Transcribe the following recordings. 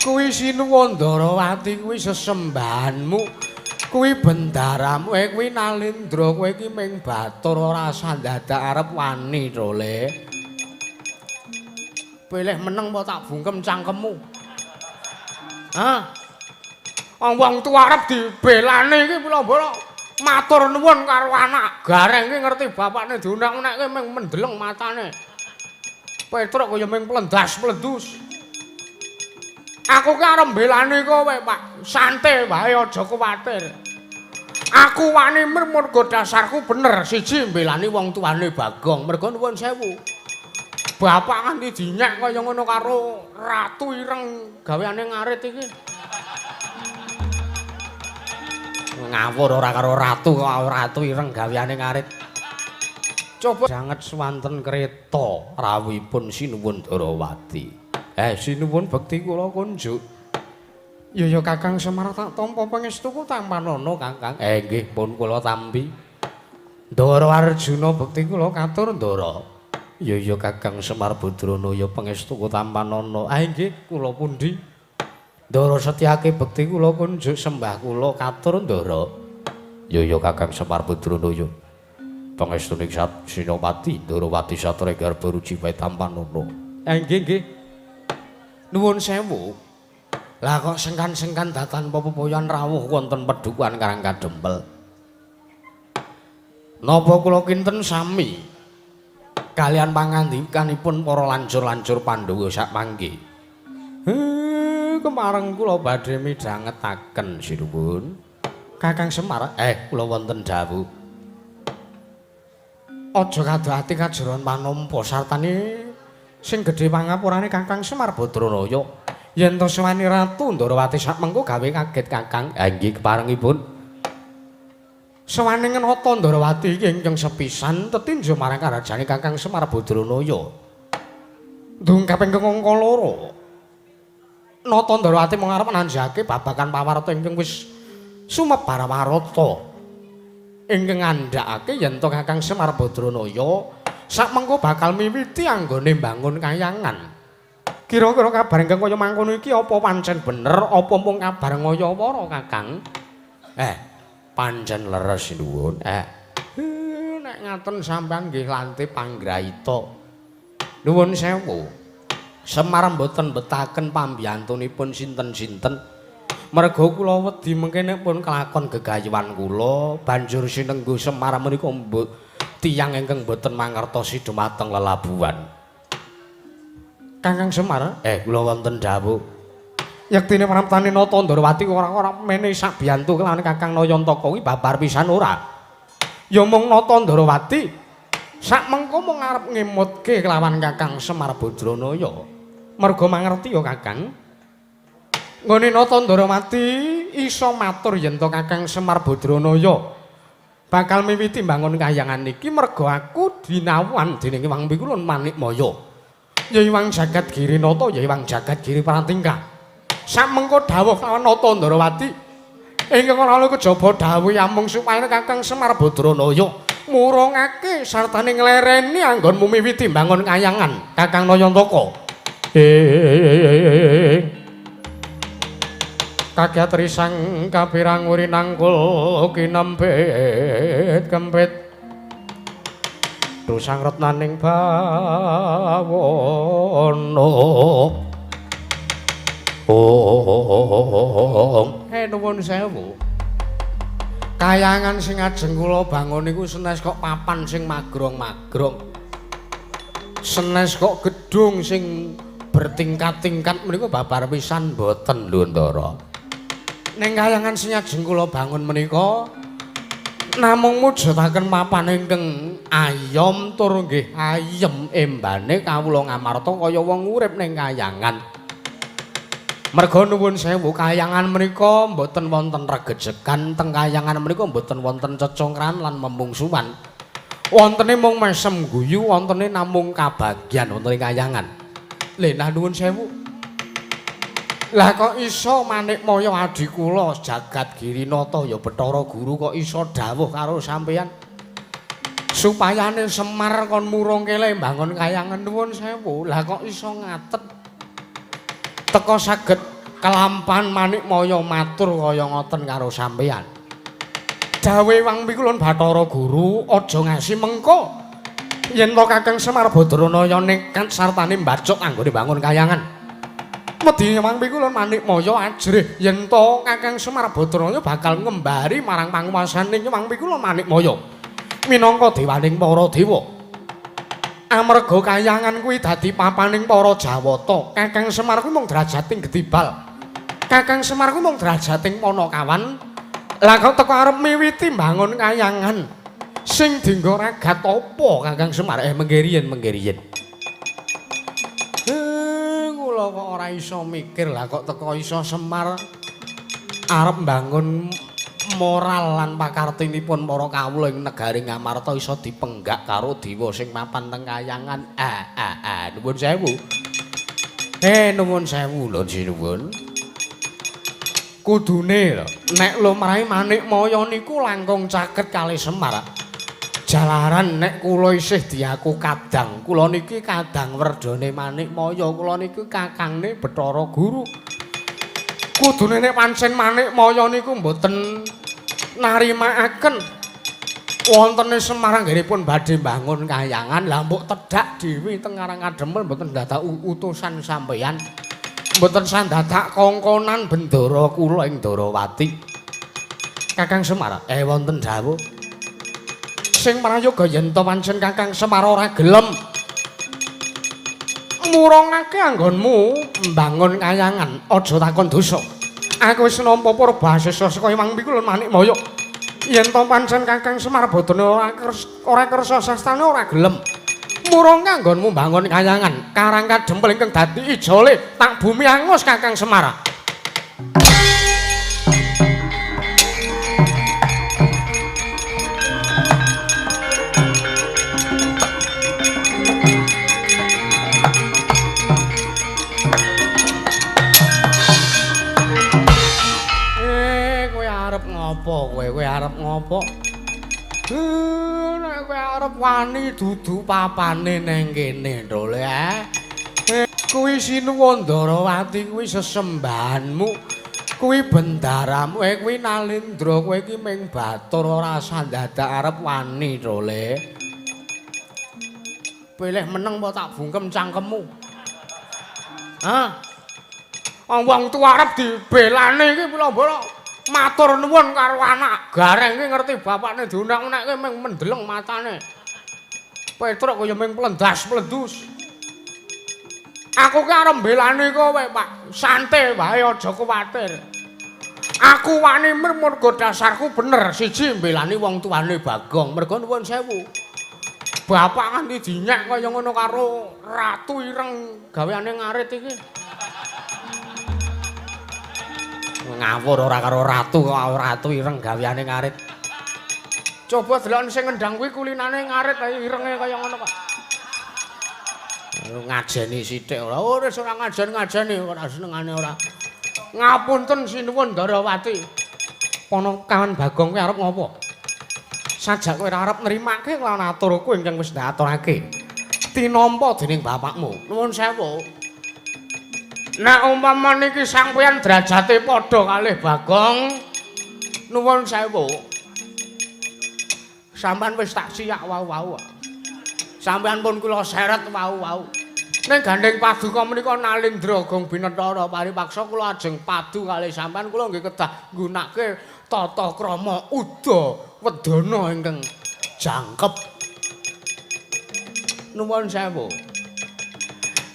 Kuwi Sinuwun Ndarawati kuwi sesembahanmu. Kuwi bendaramu, kuwi Nalindra, kowe iki ming batur ora usah dadak arep wani to, Le. Pilih meneng apa tak bungkem cangkemmu? Hah? Wong tuwa arep dibelani iki pula matur nuwun karo anak. Gareng iki ngerti bapakne diunek-unekke ming mendeleng matane. Petruk kaya ming plendas-plendus. Aku ki arep mbelani kowe, Pak. Santai wae aja kuwatir. Aku wani mergo dasarku bener. Siji mbelani wong tuane Bagong, mergo nuwun sewu. Bapak nganti dinyek kaya ngono karo Ratu Ireng gaweane ngarit iki. Ngawur ora karo ratu kok Ratu Ireng gaweane ngarit. Coba sanget swanten kreta rawuhipun Sinuwun Ndarawati. Sinuwun bekti kula kunjuk. Ya ya Kakang Semar tak tampa pangestuku tampanana Kakang. Nggih pun kula tampi. Ndara Arjuna bekti kula katur Ndara. Ya ya Kakang Semar Badranaya pangestuku tampanana. Ah nggih kula pundi? Ndara Setyaki bekti kula kunjuk sembah kula katur Ndara. Ya ya Kakang Semar Badranaya. Pangestune Sinopati Ndarawati Satria Garba Ruci wae tampanana. Nggih nggih. Nuwun sewu. Lah kok sengkan-sengkan datan pepoyan rawuh wonten pedukuhan Karang Kadempel. Napa kula kinten sami kalian pangandikanipun para lancur-lancur Pandhawa sak mangke. Kemareng kula badhe midhangetaken sinuwun. Kakang Semar, kula wonten dawuh. Aja kadoh ati kajeron panampa sartane sing gedhe pangapurane Kakang Semar Badranaya. Yen to sewani Ratu Ndarawati sak mengko gawe kaget Kakang. Ha nggih keparengipun. Sewane nata Ndarawati iki ingkang sepisan tetinju marang karajane Kakang Semar Badranaya. Dungkap ingkang angka loro. Nata Ndarawati mung arep nanjake babagan pawarta ingkang wis sumebar warata. Ingkang ngandhakake yen to Kakang Semar Badranaya sak mengko bakal miwiti anggone mbangun kayangan. Kira-kira kabar ingkang kaya mangkono iki apa pancen bener apa mung kabar ngaya-wara Kakang? Pancen leres nuwun. Nek ngaten sampean nggih lante panggraita. Nuwun sewu. Semar mboten betaken pambiyantunipun sinten-sinten. Merga kula wedi mengke nek pun kelakon gegayuhan kula banjur sinengguh Semar menika tiyang ingkang boten mangertosi dumateng lelabuhan. Kakang Semar, kula wonten dawuh. Yektine praptane Nata Ndarawati ora-ora mene sak biyantu kelawan Kakang Nayantaka kuwi babar pisan ora. Ya mung Nata Ndarawati sak mengko mung arep ngemutke kelawan Kakang Semar Badranaya. Merga mangerti ya Kakang. Nggone Nata Ndarawati iso matur yen to Kakang Semar Badranaya bakal miwiti mbangun kayangan iki merga aku dinawan dening Hyang Pikulun Manikmaya. Ya Hyang Jagat Girinata, ya Hyang Jagat Giri Pratingka. Samengko dawuh kelawan Nata Ndarawati ingkang ora ana kejaba dawuh amung supaya Kakang Semar Badranaya murungake sartane nglereni anggonmu miwiti mbangun kayangan Kakang Nayantaka. Kakyat risang kapirang urinangkul kinempit kempit dosang retnaning bawana. Oh, nuwun sewu. Kayangan sing ajeng kula bangun niku senes kok papan sing magrong-magrong. Senes kok gedung sing bertingkat-tingkat menika babar pisan mboten lho Ndara. Ning kayangan sing ajeng kula bangun menika namung mujudaken papan ingkang ayom tur nggih ayem embane kawula ngamarta kaya wong urip ning kayangan. Merga nuwun sewu kayangan menika mboten wonten regejegan, teng kayangan menika mboten wonten cecongkran lan memungsuhan. Wontene mung mesem guyu, wontene namung kabagyan wonten ing kayangan. Lha nah nuwun sewu. Lah kok iso Manikmaya adhi kula Jagat Girinata ya Bathara Guru kok iso dawuh karo sampeyan supayane Semar kon murungke le mbangun kayangan nuwun sewu. Lah kok iso ngatet teka saged Kelampan Manikmaya matur kaya ngoten karo sampeyan. Dawuhe Wang Pikulun Bathara Guru aja ngasi mengko. Yen to Kakang Semar Badranaya nekat sartane mbacuk anggone bangun kayangan. Wedi Wang Pikulun Manikmaya ajrih yen to Kakang Semar Badranaya bakal ngembari marang panguwasaning Wang Pikulun Manikmaya minangka dewaning para dewa. Amarga kayangan kuwi dadi papaning para Jawata, Kakang Semar kuwi mung drajating gedibal. Kakang Semar kuwi mung drajating panakawan. Lah kok teko arep miwiti mbangun kayangan sing dienggo ragat apa Kakang Semar? Mengke riyen. Kula kok ora iso mikir lah kok teko iso Semar arep mbangun moral lan pakartinipun para kawula ing negari Ngamarta iso dipenggak karo dewa sing mapan teng kayangan. Nuwun sewu. Nuwun sewu lho sinuwun. Kudune lho nek lumrahe Manikmaya niku langkung caket kalih Semar. Jalaran nek kula isih diaku kadang, kula niki kadang werdane Manikmaya, kula niki kakangne Bathara Guru. Kudune nek pancen Manikmaya niku mboten narimakaken wontene Semar anggenipun badhe mbangun kayangan, lah mbok tedhak dhewe teng Karang Kadempel mboten dadak utusan sampeyan. Mboten sandadak kongkonan bendara kula ing Darawati. Kakang Semar, wonten dawuh. Sing prayoga yen to pancen Kakang Semar ora gelem murungake anggonmu mbangun kayangan, aja takon dosa. Aku wis nampa purbasesa saka Hyang Pikulun Manikmaya. Yen to pancen Kakang Semar Badana ora kersa sastane ora gelem murung anggonmu mbangun kayangan, Karang Kadempel ingkang dadi ijole tak bumi angus Kakang Semar. Kowe arep ngopo kowe? Kowe arep ngopo? Nek kowe arep wani dudu papane neng kene ndole. Kuwi Sinuwun Ndarawati kuwi sesembahanmu, kuwi bendaramu, kuwi Nalendra, kowe iki ming batur ora sandadak arep wani ndole. Pilih meneng apa tak bungkem cangkemmu? Hah? Wong tuwa arep dibelani iki pula-pula matur nuwun karo anak. Gareng iki ngerti bapakne diunek-unekke ming mendeleng matane. Petruk kaya ming plendas-plendus. Aku ki arep mbelani kowe, Pak. Santai wae aja kuwatir. Aku wani mergo dasarku bener. Siji mbelani wong tuane Bagong, mergo nuwun sewu. Bapak nganti dinyek kaya ngono karo Ratu Ireng gaweane ngarit iki. Ngawur ora karo ratu kok Ratu Ireng gaweane ngarit. Coba delok sing ngendang kuwi kulinane ngarit ae irenge kaya ngono kok. Ngajeni sithik ora. Ora wis ora ngajen-ngajeni ora senengane ora. Ngapunten sinuwun Ndarawati. Ponokawan Bagong kuwi arep ngopo? Sajak kowe ora arep nrimake lawan aturku ingkang wis ndaturake. Tinampa dening bapakmu. Nuwun sewu. Nek umpama niki sampeyan derajate padha kalih Bagong, nuwun sewu. Sampeyan wis tak siak wau-wau. Sampeyan pun kula seret wau-wau. Ning gandeng paduka menika Nalendra Gong Binetara paripaksa kula ajeng padu kalih sampeyan, kula nggih kedah nggunakake tata krama uda wedana ingkang jangkep. Nuwun sewu.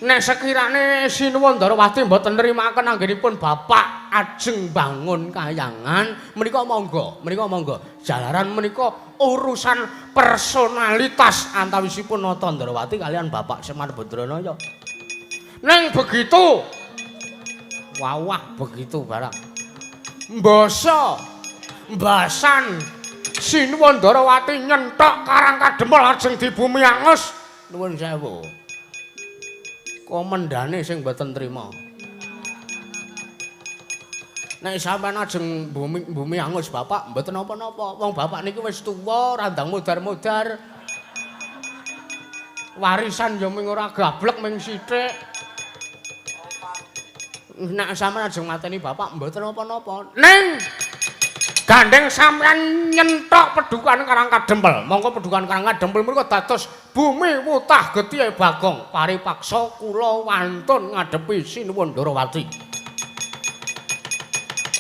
Nek sekirane Sinuwun Ndarawati mboten nrimakaken anggenipun bapak ajeng bangun kayangan menika monggo, menika monggo. Jalaran menika urusan personalitas antawisipun Nata Ndarawati kalian Bapak Semar Badranaya. Neng begitu wawah begitu barang. Mbasa mbasan Sinuwun Ndarawati nyenthok Karang Kadempel ajeng dibumi angus. Nuwun sewu. Komendane sing mboten trima. Nek sampean ajeng bumi angus bapak mboten napa-napa. Wong bapak niki wis tuwa, randang modar-modar. Warisan ya ming ora gablek ming sithik. Nek sampeyan ajeng mateni bapak mboten napa-napa. Ning gandeng sampeyan nyenthok pedukan Karang Kadempel. Mongko pedukan Karang Kadempel mriku dados bumi wutah getihe Bagong. Paripaksa kula wantun ngadepi Sinuwun Ndarawati.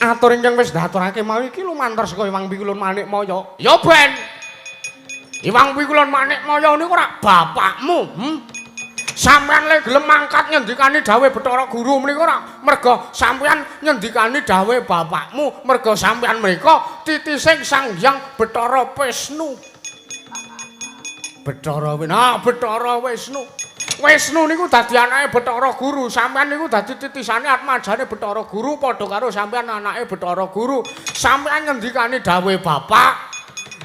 Atur ingkang wis ndaturake mau iki lumantar saka Hyang Pikulun Manikmaya. Ya ben. Hyang Pikulun Manikmaya niku ora bapakmu, hm? Sampeyan le gelem mangkat ngendikani dawuhe Bathara Guru menika ora merga sampeyan ngendikani dawuhe bapakmu, merga sampeyan mrika titising Sang Hyang Bathara Wisnu. Bathara Wisnu, Bathara Wisnu. Wisnu niku dadi anake Bathara Guru, sampeyan niku dadi titisane atmajane Bathara Guru padha karo sampeyan anake Bathara Guru. Sampeyan ngendikani dawuhe bapak,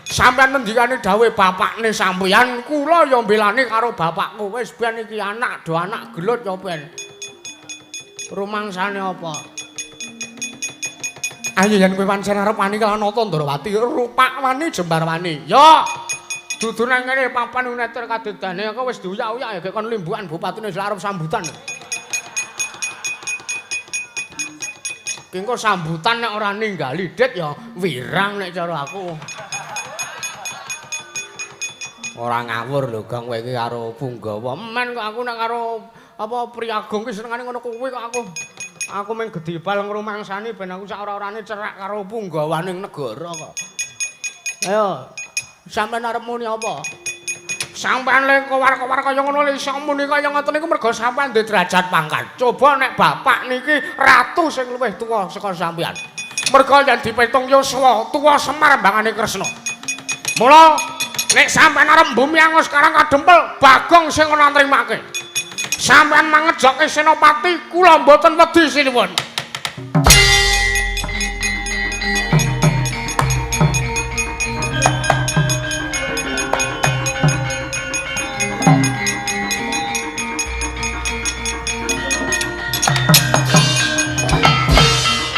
sampeyan ngendikani dawuhe bapakne sampeyan, kula ya mbelani karo bapakku. Wis ben iki anak do anak gelut ya ben. Rumangsane apa? Ayo yen kowe pancen arep wani kelawan Nata Ndarawati, rupak wani jembar wani. Ya. Dudu nang kene papan neter kadedane aku wis diuyak-uyak ya kon limbukan bupatine wis arep sambutan. Ki engko sambutan nek ora ninggali dit ya wirang nek cara aku. Ora ngawur lho Gong kowe iki karo Punggawa. Men kok aku nek karo apa Priyagung ki senengane ngono kuwi kok aku. Aku mung gedibal ngrumangsani ben aku sak ora-orane cerak karo punggawaning negara kok. Ayo, sampeyan arep muni apa? Sampeyan le kowar-kowar kaya ngono le iso muni kaya ngoten niku mergo sampeyan duwe derajat pangkat. Coba nek bapak niki ratu sing luwih tuwa saka sampeyan. Mergo yen dipitung yuswa tuwa Semar mbangane Kresna. Mula nek sampeyan arep mbumi angus Karang Kadempel, Bagong sing ora nrimake. Sampeyan mangejoke Senopati, kula mboten wedi sinuwun.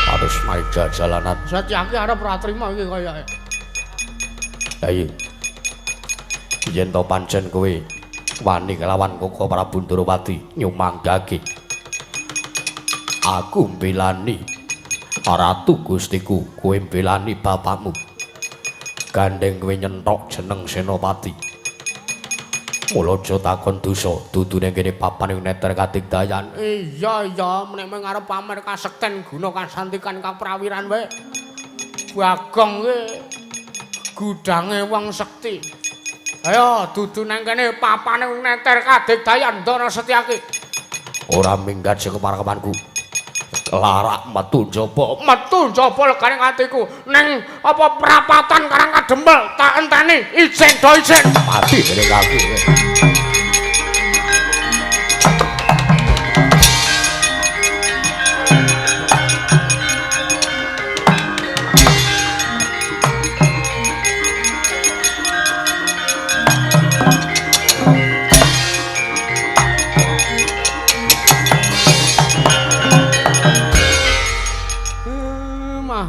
Harus maida jalanan. Satyaki arep ora trima iki kayake. Ayo. Yen to pancen kowe wani kelawan Koko Prabu Ndarawati nyumanggake, aku mbelani ratu Gustiku, kowe mbelani bapakmu. Gandeng kowe nyenthok jeneng Senopati. Mula aja takon dosa, dudune kene papan ing neter kadigdayan. Iya iya, nek mung arep pamer kasekten guna kasantikan kaprawiran wae. Bagong ki gudange wong sekti. Ayo dudu nang kene papane neter kadigdayan Ndara Setyaki. Ora minggat saka parakemanku. Larak metu njaba, metu njaba legane atiku ning apa prapatan Karang Kadempel tak enteni ijen do ijen. Mati dening aku.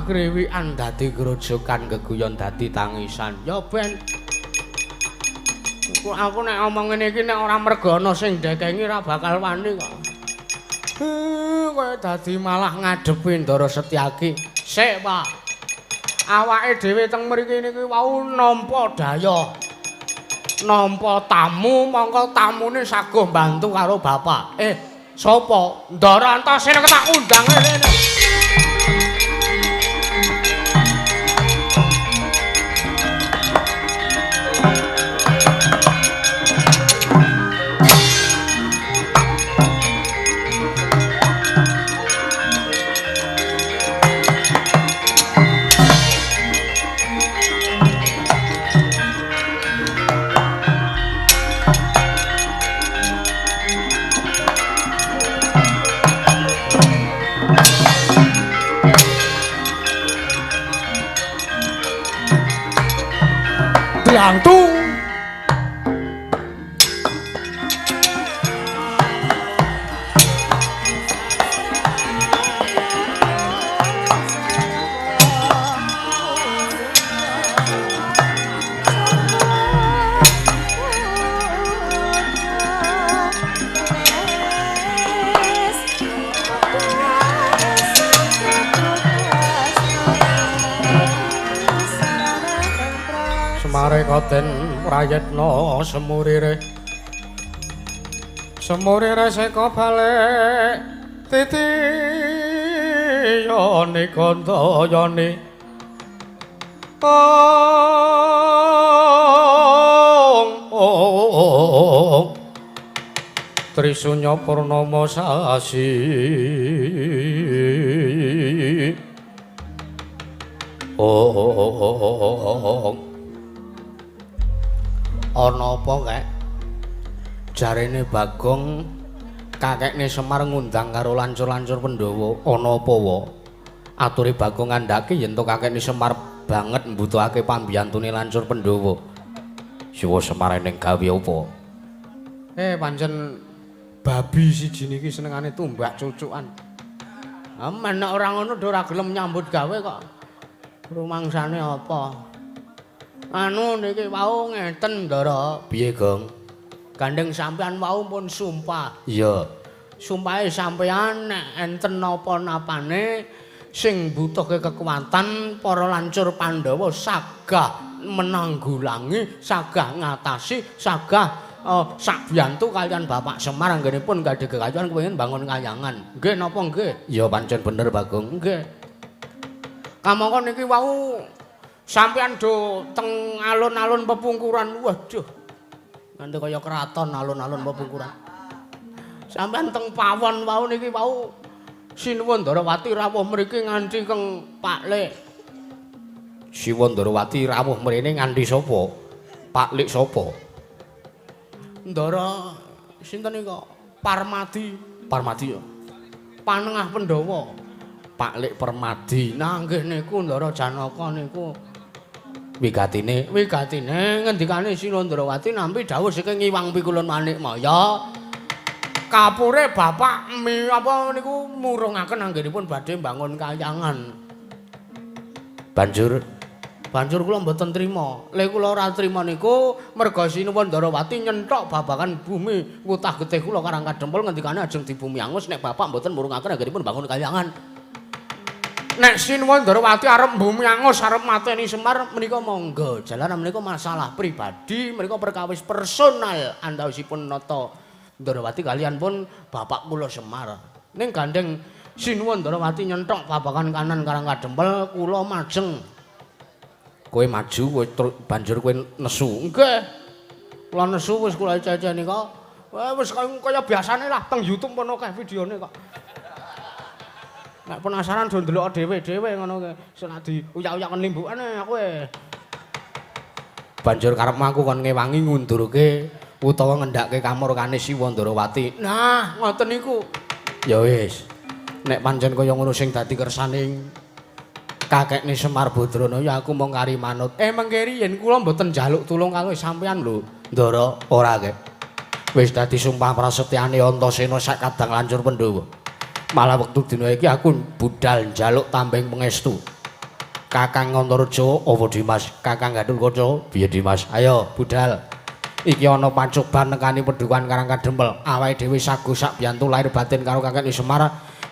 Kriwikan dadi grojokan geguyon dadi tangisan. Ya ben. Aku nek omong ngene iki nek ora mergo ana sing ndekengi ora bakal wani kok. Kowe dadi malah ngadepi Ndara Setyaki. Sik, Pak. Awake dhewe teng mriki niki wau nampa daya. Nampa tamu, mongko tamune saguh mbantu karo bapak. Sapa? Ndara Antasena tak undang rene. Langtung. Semare kaden prayitna semurire. Semurire seka balik titiyane kandayane. Ong ong Trisunya purnama sasi. Oh, ana apa kek? Jarene Bagong kakekne Semar ngundang karo lancur-lancur Pandhawa. Ana apa wa? Ature Bagong ngandhake yen to kakekne Semar banget mbutuhake pambiyantune lancur Pandhawa. Siwa Semar ning gawe apa? Pancen babi siji niki senengane tumbak cucukan. Amen nek ora ngono ora gelem nyambut gawe kok. Rumangsane apa? Anu niki wau ngeten, Ndara. Piye, Gong? Gandeng sampean wau pun sumpah. Iya. Sumpahe sampean nek enten napa-napane sing mbutuhke kekuatan para lancur Pandhawa sagah menanggulangi, sagah ngatasi, sagah sakbiyantu kalian Bapak Semar anggenipun gadhe kekayuan kepengin bangun kayangan. Nggih napa nggih? Ya pancen bener, Bagong. Nggih. Kamangka niki wau sampean do teng alun-alun pepungkuran. Waduh. Nganti kaya kraton alun-alun pepungkuran. Sampean teng pawon wau niki wau Sinuwun Ndarawati rawuh mriki nganti keng Pak Lik. Sinuwun Ndarawati rawuh mrene nganti sapa? Pak Lik sapa? Ndara sinten nika? Parmadi. Parmadi ya. Panengah Pandhawa. Pak Lik Permadi. Nah nggih niku Ndara Janaka niku. Wigatine, wigatine ngendikane Sinuwun Ndarawati nampi dawuh saking Iwang Pikulun Manikmaya. Kapure bapak mi apa niku murungaken anggenipun badhe mbangun kayangan. Banjur banjur kula mboten trima. Le kula ora trima niku merga Sinuwun Ndarawati nyenthok babagan bumi wutah getih kula Karang Kadempel ngendikane ajeng dibumi angus nek bapak mboten murungaken anggenipun mbangun kayangan. Nek Sinuwun Ndarawati arep bumi angus arep mateni Semar menika monggo. Jalaran menika masalah pribadi, menika perkawis personal antawisipun nata Ndarawati kalian pun bapak kula Semar. Ning gandeng Sinuwun Ndarawati nyenthok babagan kanan Karang Kadempel kula majeng. Kowe maju kowe banjur kowe nesu. Nggih. Kula nesu wis kula cece nika. Wis kaya biasane lah teng YouTube pun akeh videone kok. Nek penasaran do ndelok dhewe-dhewe ngono kae. Sak diuyak-uyaken limbukane aku e. Banjur karepmu aku kon ngewangi ngundurke utawa ngendhake kamurkane Siwa Ndarawati. Nah, ngoten niku. Ya wis. Nek pancen kaya ngono sing dadi kersane kakekne Semar Badrana ya aku mung kari manut. Mengke riyen kula mboten njaluk tulung karo sampean lho, Ndara. Ora kek. Wis dadi sumpah prasetyane Antasena sak kadang lancur Pandhawa. Malah wektu dina iki aku budal njaluk tambeng pangestu. Kakang Antareja apa Dimas? Kakang Gatotkaca piye Dimas? Ayo budal. Iki ana pacoban nekani pedukuhan Karang Kadempel. Awake dhewe sago sak biyantu lahir batin karo kakekne Semar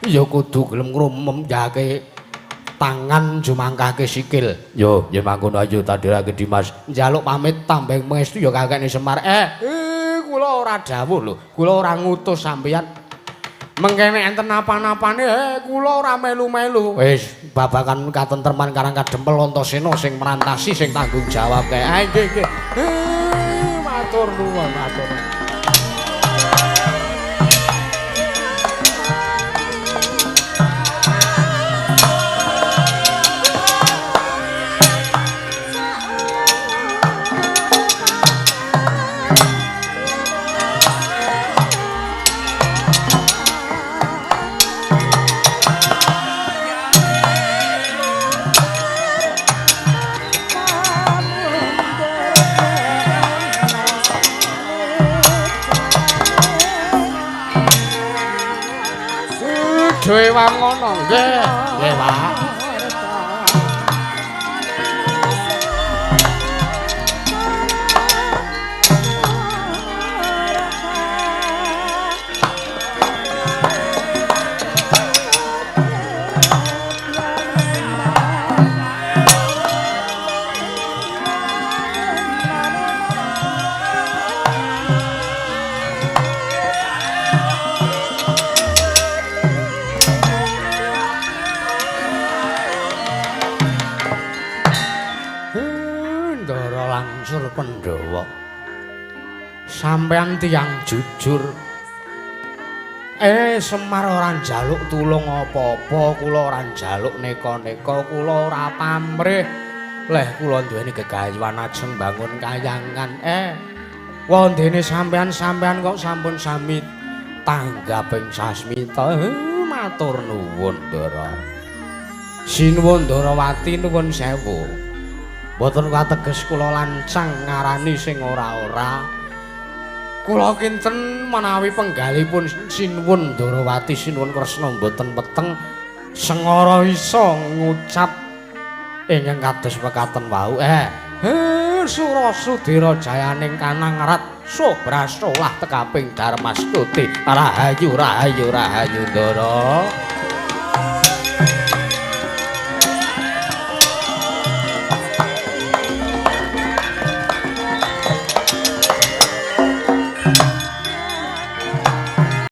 ya kudu gelem ngrumemyake tangan jumangkahke sikil. Yo, ya mangkono ayo tandhirake Dimas. Njaluk pamit tambeng pangestu ya kakekne Semar. Kula ora dawuh lho. Kula ora ngutus sampeyan. Mengkene enten napa-napane kula ora melu-melu. Wis babagan katentreman Karang Kadempel Antasena sing merantasi sing tanggung jawab kae. Nggih nggih. Matur nuwun, matur. Dhewe wangono nggih nggih Pak. Pandhawa. Sampeyan tiyang jujur. Semar ora njaluk tulung apa-apa, kula ora njaluk neka-neka, kula ora pamrih. Leh kula duweni gegayuhan ajeng bangun kayangan. Wondene sampeyan-sampeyan kok sampun sami tanggaping sasmita. Matur nuwun, Ndara. Sinuwun Ndarawati, nuwun sewu. Mboten kateges kula lancang ngarani sing ora-ora. Kula kinten menawi penggalipun Sinuwun Ndarawati, Sinuwun Kresna mboten peteng sengara isa ngucap ingkang kados pekaten wau. Surasudira jayaning kanangrat sobrasolah tekaping darmastuti. Rahayu rahayu rahayu Ndara.